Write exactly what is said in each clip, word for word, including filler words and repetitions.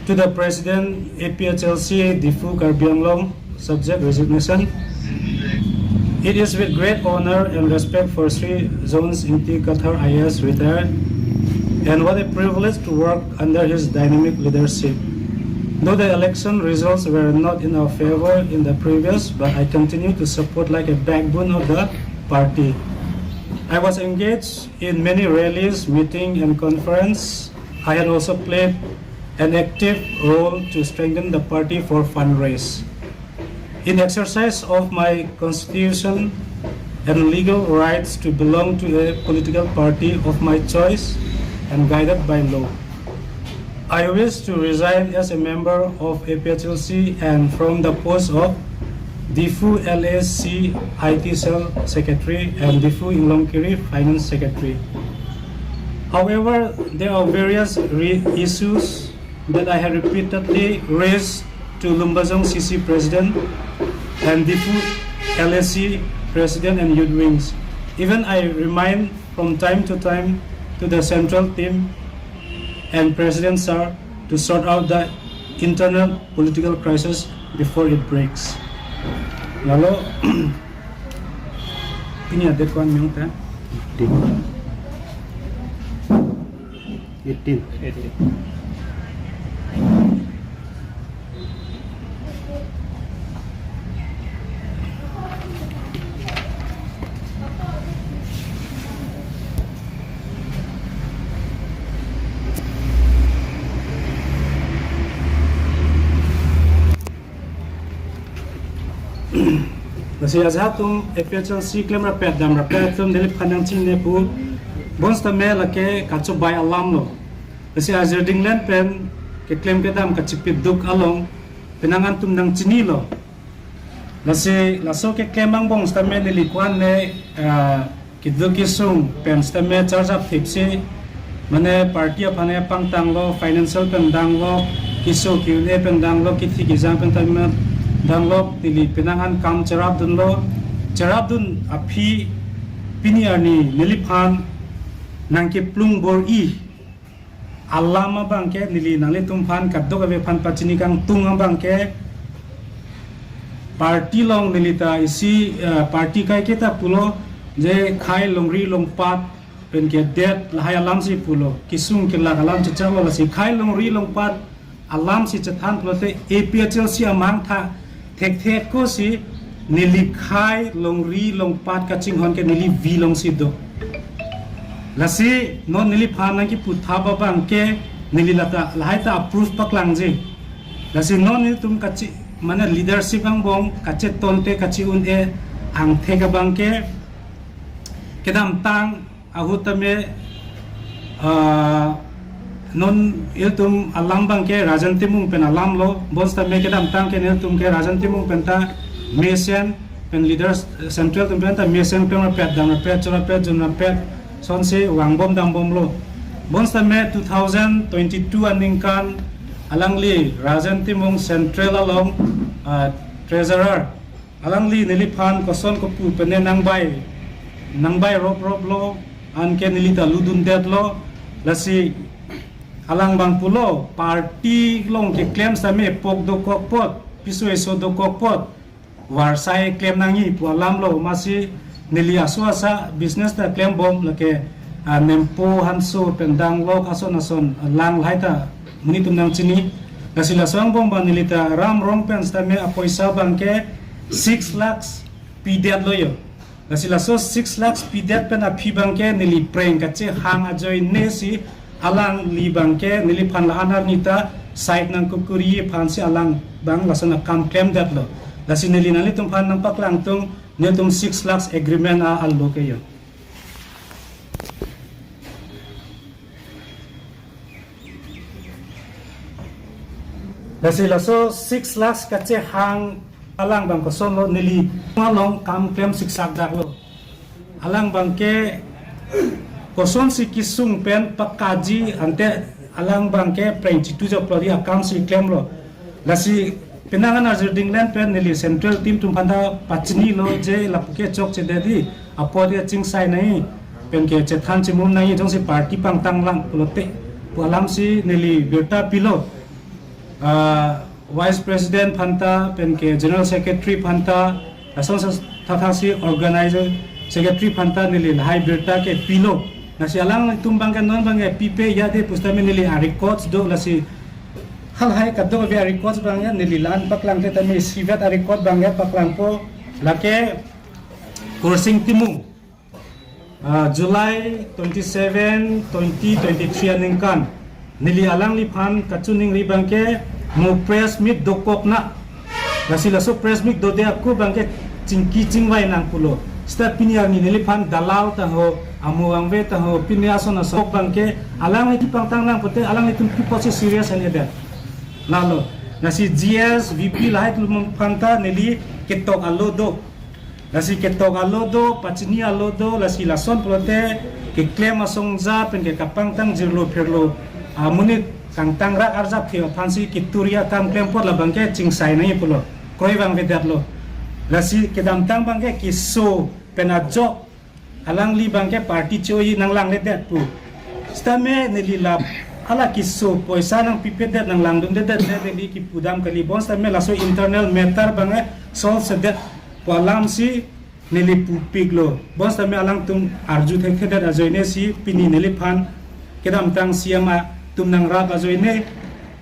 To the President, A P H L C, Diphu, Karbi Anglong, subject resignation. It is with great honor and respect for Shri Jones Ingti Kathar I A S, retired, and what a privilege to work under his dynamic leadership. Though the election results were not in our favor in the previous, but I continue to support like a backbone of the party. I was engaged in many rallies, meeting, and conference. I had also played an active role to strengthen the party for fundraise. In exercise of my constitution and legal rights to belong to a political party of my choice and guided by law, I wish to resign as a member of A P H L C and from the post of Diphu L A C I T Cell Secretary and Diphu Inglongkiri Finance Secretary. However, there are various re- issues that I have repeatedly raised to Lumbajong C C President and Diphu L A C President and Youth Wings. Even I remind from time to time to the central team and President Sir to sort out the internal political crisis before it breaks. Lalo, pini a-date ko-an miyong ta? Eighteen. Eighteen. Lasi ajahak atum A P H L C klem rapet dam rapet atum neliphan nangchinine pu, bonsitame lake kachobai alam lo. Lasi ajir dinglen pen keklem kedam kachipiduk along penang an atum nangchinilo. Lasi laso keklem angbong sitame neli ko-an ne, ah, keduk kesung pen sitame charjap thipsi, mane party aphan pangtanglo, financial pen danglo, keso ke-un-e pen danglo, kithi kejang pen tame danglo, neli penang an kam cherapdunlo, cherapdun aphi pini arni neliphan nangkeplung bor-i alam abangke neli nanglitum aphan kadokave aphan pachini kangtung abangke party along neli ta isi, eh, party kaiketa pulo je khei longri longpat pen kedet lahai alamsi pulo, kesung kelak alam chechaklo, lasi khei longri longpat alamsi chethan pulote A P H L C amang tha thekthek ko si neli khei longri longpat kachinghon ke neli V alongsi do. Lasi non neliphan nangkeputhap abangke neli lata lahai ta approve paklangji. Lasi non nelitum kachi, mane leadership angbong kachetonte kachi-un-e angthek abangke kedamtang ahut tame, ah, non ilitum alam abangke Rajan Timung pen alamlo, bonsitame kedamtang ke nelitum ke Rajan Timung pen ta mesen pen leaders, eh, central atum pen ta mesen pen rapet dam rapet chorapet jun rapet sonsi vangbom dambomlo. Bonsitame two thousand twenty-two aningkan alangli Rajan Timung central along, ah, treasurer alangli neliphan koson kopu pene nangbai, nangbai rop roplo, anke neli ta ludundetlo, lasi alang abang pulo, party along keklem sitame pok dokok apot, piso eso dokok apot, varsai klem nangji pu alamlo, masi neli aso asa business ta klembom lake, ah, nempo hanso pen danglok ason ason lang lahai ta monit atum nangchini. Lasi laso angbong abang neli ta ram rong pen sitame apoisa abangke six lakhs pidetlo yo. Lasi laso six lakhs pidet pen aphi abangke neli preng kachehang ajoine si alangli abangke neliphan la-an arni ta side nangkukuri aphansi alang abang lason akam klemdetlo. Lasi neli nanglitum aphan nangpaklangtung, nelitum six lakhs agreement a-alo ke yo. Lasi laso six lakhs kachehang alang abang kosonlo, neli along kam klem siksak daklo. Alang abangke kosonsi kesung pen pakaji ante alang abangke preng chitu joklo di akamsi klemlo. Lasi penang an ajir dinglen pen neli central team atum aphan ta pachinilo je lapu ke chokchedet di apot ya chingsai nangji pen ke chethan chimum nangji jongsi party pangtang lang pulote pu alamsi neli birta pilo. ah, Vice President aphanta pen ke General Secretary aphanta, lason sa-, thakthaksi Organizing Secretary aphanta neli lahai birta ke pilo. Lasi alangtum abang ke non abang ke pipe ya de pusitame neli a-records do, lasi halahai kadokave a-records abang ke neli la-an paklangte tame isivet a-record abang ke paklangpo, lake Kursing Timung, ah, July twenty-seven, twenty twenty-three aningkan neli alangliphan kachiningri abang ke mo press meet dokok na. Lasi laso press meet dode ako abang ke chingki chingvai nang pulo. Seta pini arni neliphan dalal ta ho, amo vangve ta ho, pini ason ason abang ke alangli kepangtang nang pute alanglitum pi apotsi serious an-edet. Lalo, lasi G S, V P lahai atum aphanta neli ketok alo do. Lasi ketok alo do, pachini alo do, lasi lason pulote keklem asong ja pen ke kapangtang jirlo pherlo amonit kangtang rak arjap ke aphansi keturi akam klem apot labang ke chingsai nangji pulo. Kroi abang avedet lo. Lasi kedamtang abang ke keso pen ajok alangli abang ke party cho-i nanglangledet pu. Sitame neli la hala keso poisa nangpipedet nanglangdundedet le neli kipudam kali, bonsitame laso internal matter abang ke solve sedet pu alam si neli pupiklo. Bonsitame alangtum arju thekthedet ajoine si pini neliphan kedamtang C M atum nangrap ajoine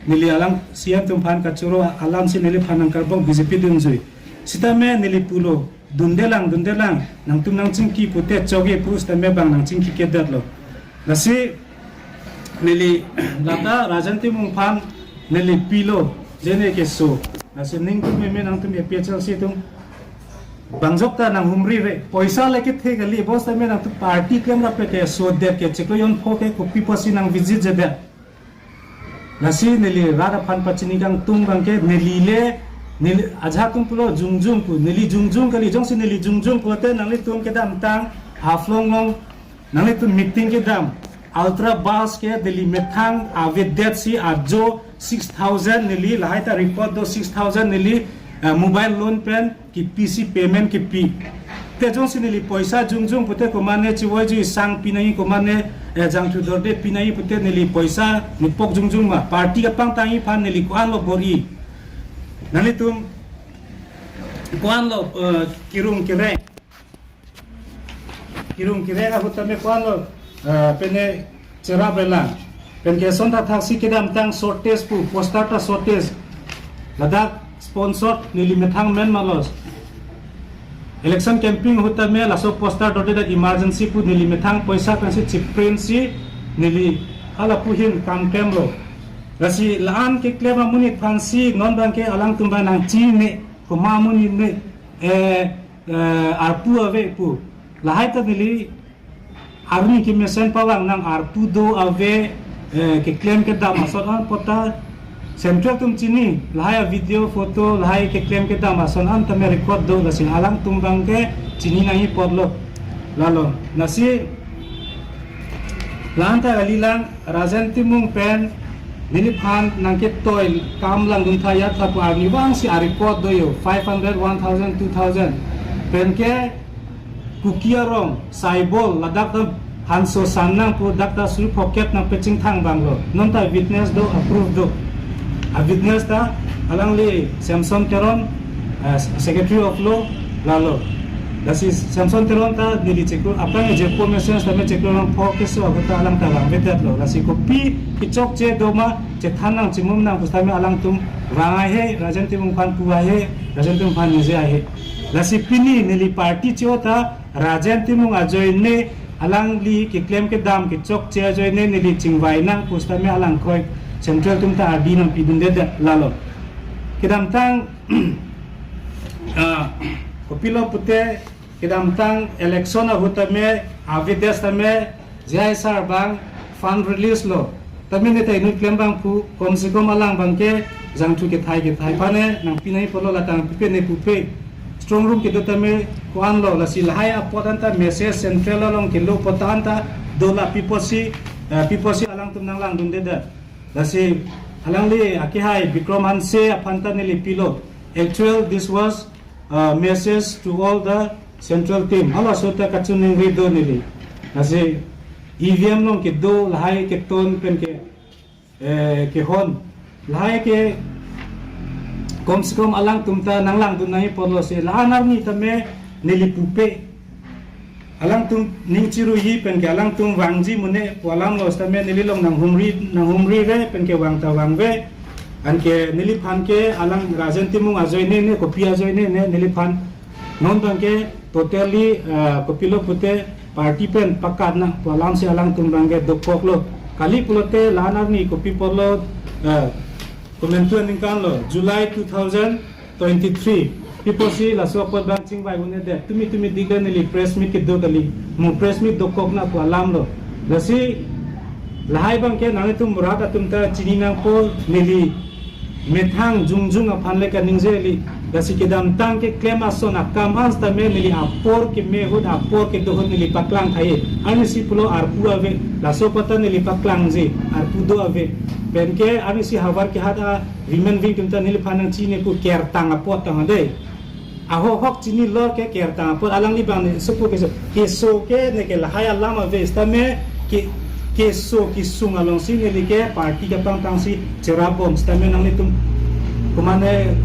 neli alang C M atum aphan kachoro alam si neliphan nangkarbong B J P dunjui. Sitame neli pulo, dundelang, dundelang, nangtum nangchingki pute chokji pu sitame bang nangchingkikedet lo. Lasi neli lata Rajen Timung aphan neli pilo, je ne keso. Lasi ningtum meme nangtum A P H L C atum bang jokta nanghumri re. Poisa le kethe kali, bonsitame nangtum party klem rap ke kesodet ke chiklo jon pho ke kopi apotsi nang visit jedet. Lasi neli rat aphan pachini kangtung abang ke neli le, neli ajahak atum pulo jongjong pu, neli jongjong kali, jongsi neli jongjong pulote nanglitum kedamtang Haflong along nanglitum meeting kedam, Ultra Bus ke neli methang avedet si ajo six thousand neli lahai ta record do, six thousand neli, eh, mobile loan pen kipisi payment kipi. Te jongsi neli poisa jongjong pute komane chivoiji sang pinangji komane, eh, jangthu dorde pinangji pute neli poisa nipok jongjong ma. Party kapangtangji aphan neli ko-an lo bor-i. Nanglitum ko-an lo, eh, kirung kireng. Kirung kireng ahut tame ko-an lo, eh, pene cherap relang. Pen ke ason thakthaksi kedamtang shortage pu, poster ta shortage. Ladak sponsor neli methang men malos. Election campaign ahut tame laso poster dodedet emergency pu neli methang poisa pensi chiprint si neli hala pu ahin kam klem lo. Lasi la-an keklem amonit aphansi non abang ke alangtum abang nangchini, komat amonit ne, eh, eh, arpu ave pu. Lahai ta neli arni kemesen pavang nang arpu do ave, eh, keklem kedam ason an pota Central atum chini, lahai video photo, lahai keklem kedam ason an tame record do, lasi alangtum abang ke chini nangji apotlo. Lalo, lasi la-an ta kalilang, Rajen Timung pen neliphan nangketoi kam langdun tha ya tha pu arnivang si a-record do yo, five hundred, one thousand, two thousand. Pen ke Kuki arong, Saibol, ladak ta hanso san nang pu dak ta suri pocket nangpechingthang abang lo. Non ta witness do, a-proof do. A-witness ta alangli Samson Teron, eh, Secretary of Law, lalo. Lasi Samson Teron ta neli chiklo, aphrang jepo mesen tame chiklo nang pho keso ahut ta alang ta vangvedet lo. Lasi kopi kechokche do ma, chethan nang chimum nang pusitame alangtum vang ahe, Rajen Timung aphan pu ahe, Rajen Timung aphan ningje ahe. Lasi pini neli party cho ta Rajen Timung ajoine alangli keklem kedam kechokche ajoine neli chingvai nang pusitame alang kroi Central atum ta ardi nangpidundedet lalo. Kedamtang, ah, kopilo pute kedamtang election ahut tame avedet tame J I sir abang fund release lo. Tame ne ta inut klem abang pu, kom se kom alang abang ke jangthu kethai kethai aphan ne nangpi nangji apotlo, lata nangpipe ne pupe. Strong room kedo tame ko-an lo, lasi lahai apot an ta message Central along kelo apot an ta do, la pi apotsi, eh, pi apotsi alangtum nanglangdundedet. Lasi alangli akehai Bikram Hanse aphan ta neli pilo. Actual, this was, uh, message to all the Central team. Halaso ta kachiningri do neli. Lasi E V M along kedo lahai keton pen ke, eh, kehon. Lahai ke kom se kom alangtum ta nanglangdun nangji apotlo si la-an arni tame neli pupe. Alangtum ning chiruji pen ke alangtum vangji mune pu alam lo sitame neli along nanghumri nanghumri ve pen ke vang ta vang ve. Anke neliphan ke alang Rajen Timung ajoine ne kopi ajoine ne neliphan non abang ke totally, ah, kopilo pute party pen pakat nang pu alam si alangtum abang ke dokoklo. Kali pulote la-an arni kopi apotlo, ah, komantu aningkan lo July two thousand twenty-three. Pi apotsi laso apot abang chingvai un-edet. Tumi tumi dikle neli press meet kedo kali. Mo press meet dokok nang pu alam lo. Lasi lahai abang ke nanglitum rat atum ta chini nangpo neli methang jongjong aphan le kaningje kali. Lasi kedamtang keklem ason akam an sitame neli apor keme ahut apor kedo ahut neli paklang tha-e. Arnisi pulo arpu ave. Laso apot ta neli paklangji arpu do ave. Pen ke arnisi havar kehat a women wing atum ta neliphan nangchini pu kertang apot tang dei. Ahok hok chini lor ke kertang apot alangli abang ne supu keso. Keso ke ne ke lahai alam ave sitame ke keso kesung alongsi neli ke party kapangtang si cherap bom sitame nanglitum komatne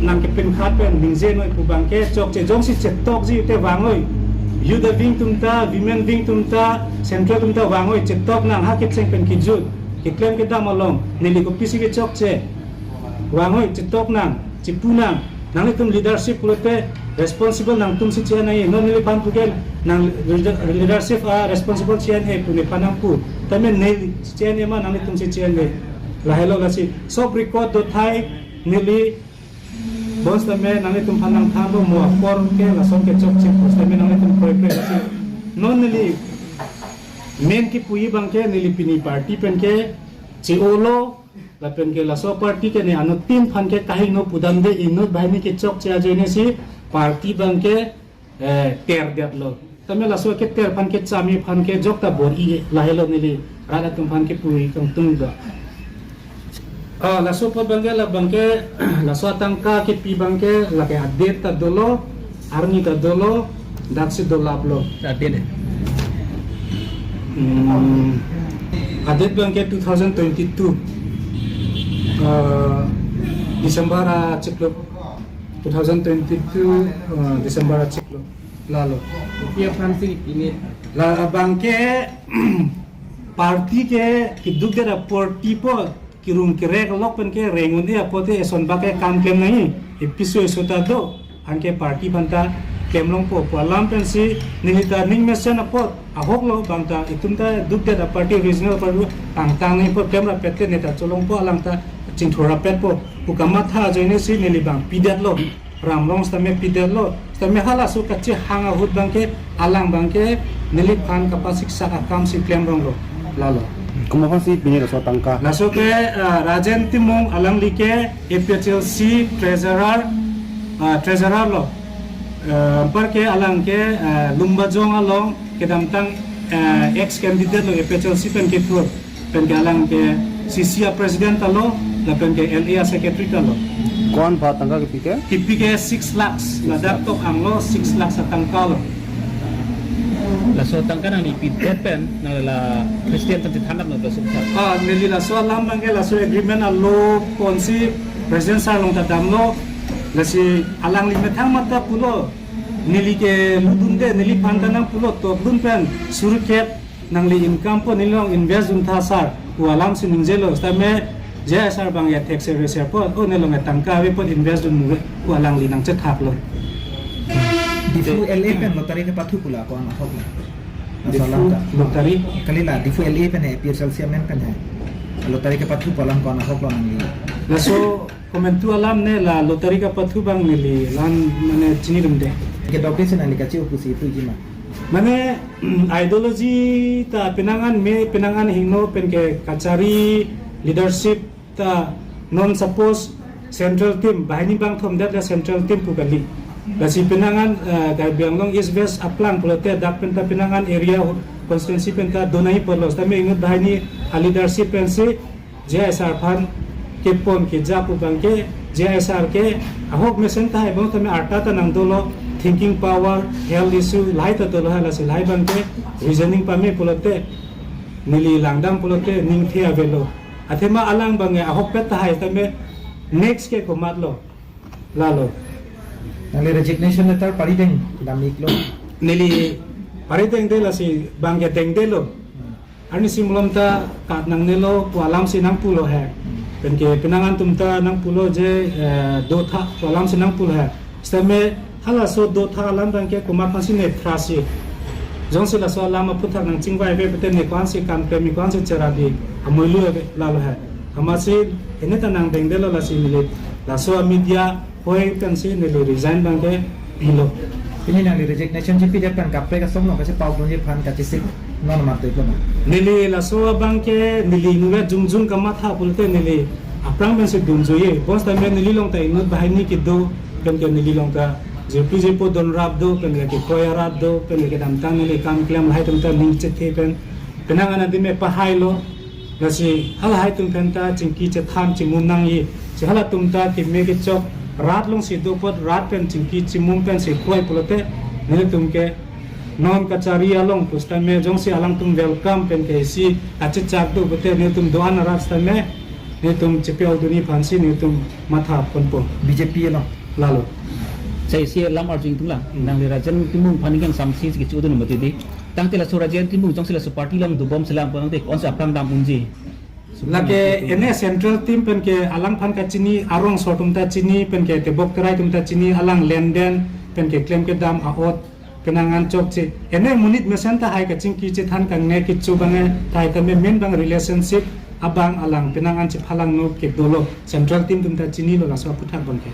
nangkepinkhat pen ningje noi pu abang ke chokche jongsi chetokji te vang noi. Youth wing atum ta, women wing atum ta, central atum ta vang noi chetok nang ha kecheng pen kejut. Keklem kedam along neli kopisi kechokche. Vang noi chetok nang, chipu nang, nanglitum leadership pulote responsible nangtum si che-en nangji. Non neliphan puke nang leader-, leadership a responsible che-en-e pu nephan nangpu. Tame neli che-en-e ma nanglitum si che-en-e. Lahelo lasi sob record do thai neli bos tame nanglitum aphan nangthanlo mo apor ke lason kechokche bos tame nanglitum kroikre lasi. Non neli main kepuji abang ke neli pini party pen ke che-olo. Lapen ke laso party ke ne anuttin aphan ke kahingno pudamde inut banghini kechokche ajoine si party abang ke, eh, terdetlo. Tame laso keter aphan kechami aphan ke jok ta bor-i lahelo neli rat atum aphan kepuji kangtung do. Ah, laso apot abang ke la abang ke laso atangka kepi abang ke lake adet ta dolo. Arni ta dolo, daksi dolaplo. Adet eh? Hmm, adet abang ke two thousand twenty-two, eh, December achiklo. Two thousand twenty-two, eh, December achiklo. Lalo. Kopi aphan si pine? La abang ke party ke keduk det a party apot kerung kerek lok pen ke reng un-e apot te eson bak ke kam klem nangji. Episo eso ta do. Anke party aphan ta klem longpo pu alam pensi neli ta ning mesen apot ahok lo bang ta itum ta duk det a party regional party pangtang nangji apot klem rapet te ne ta cholongpo alang ta chingthur rapetpo pu kamatha ajoine si neli abang pidetlo. Ram rong sitame pidetlo. Sitame halaso kachehang ahut abang ke alang abang ke neliphan kapasiksak akam si klem ronglo. Lalo. Komat aphan si pine laso atangka? Laso ke, ah, Rajen Timung alangli ke A P H L C treasurer, ah, treasurer lo. Eh, anpar ke alang ke, ah, Lumbajong along kedamtang, eh, ex candidate lo A P H L C pen kethur. Pen ke alang ke C C a president ta lo, lapen ke L A a secretary ta lo. Ko-an ba tangka kepi ke? Kepi ke six lakhs, ladak tok anglo six lakhs atangka lo. Laso atangka nangli pidet pen nangli la president pen chethanap lo laso atangka? Ah, neli laso alam abang ke laso agreement alo ponsi president sir along ta damlo, lasi alangli methang mata pulo, neli ke ludunde, neliphan ta nangpulo tokdun pen suri kep nangli income po neli along invest dun tha sir pu alam si ningjelo, sitame J I sir abang ya thekser reser po, o ne along ya tangka ave po invest dun muve pu alangli nangchethaklo. Diphu L A pen lottery kepathu pu la ko-an ahok lo? Diphu masalah ta. Lottery? Kalila, Diphu L A pen he, A P H L C amen pen he. Lottery kepathu pu alam ko-an ahok lo nangli? Laso komantu alam ne la lottery kepathu abang neli la-an mane chinidunde. Kedok desi nangli kachi-o pusi ipuji ma? Mane, ideology ta penang an me, penang an hingno pen ke kachari leadership ta non suppose central team, banghini bangthom det la central team pu kali. Lasi penang an, eh, Karbi Anglong East West aplang pulote dak pen ta penang an area constituency pen ta do nangji apotlo. Sitame inut banghini a leadership pensi J I sir aphan kepon keja pu abang ke, J I sir ke ahok mesen tahai bang tame arta ta nangdolo, thinking power, health issue, lahai ta dolo, halasi lahai abang ke reasoning pame pulote, neli langdam pulote, ningthe avelo. Athema alang bang ahokpet tahai tame next ke komatlo. Lalo. Nangli resignation letter parideng dam-iklo. Neli paridengde lasi bang ke dengdelo. Arnisi malom ta kat nangnelo pu alam si nangpulo he. Penke penang atum ta nangpulo je, eh, dotha pu alam si nangpulo he. Sitame halaso dotha alam bang ke komat aphansi ne thrasi. Jongsi laso alam aphuthak nangchingvai ave pute ne ko-ansi kam klem, ne ko-ansi cherap di amoilu ave lalo he. Amatsi ene ta nangdengdelo lasi neli laso media hoi pensi neli resign bang ke pilo. Pini nangli resignation chipidet pen kaprek asong along kachepaudunji aphan kachesik non matik lo ma? Neli laso abang ke neli nura jungjung kamatha pulote neli aphrang pensi dunjoiye. Bonsitame neli along ta inut banghini kedo, penke neli along ta jirpi jirpo donrap do, penke kekroi arat do, penke kedamtang neli kam klem lahai atum ta ning chethe pen penang an adim me pahailo. Lasi halahai atum pen ta chingki chethan chimum nangji. Si halatum ta keme kechok rat alongsi do apot rat pen chingki chimum pensi kroi pulote nelitum ke non kachari along pusitame jongsi alangtum welcome penke isi kachechak do pute nelitum do-an arat sitame nelitum chepaudunji aphansi nelitum matha ponpo. B J P along. Lalo. Sai isi alam arju ingtung lang. Hmm. Nangli Rajen Timung aphan ning kangsamsi kecho dun mati di. Tangte laso Rajen Timung jongsi laso party along dobom selang pon tangte ko-ansi aphrang dam unji? Lake ene central team penke alangphan kachini, arongso atum ta chini, penke tebok terai atum ta chini, alang lenden, penke klem kedam a-ot, penang an chokche. Ene monit mesen tahai kachingki chethan kangne kecho bang tahai tame main bang relationship abang alang penang an chephalangno ke dolo. Central team atum ta chinilo laso aphuthak bang ke.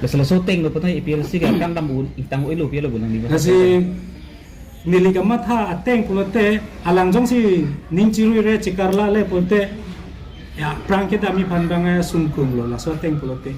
Laso laso ateng lo putha A P H L C ke aphrang dam un, itang oilo pilo bulang di. Lasi neli kamatha ateng pulote alang jongsi ning chirui re chekarla le pulote ya aphrang kedamji aphan bang sungkung lo laso ateng pulote.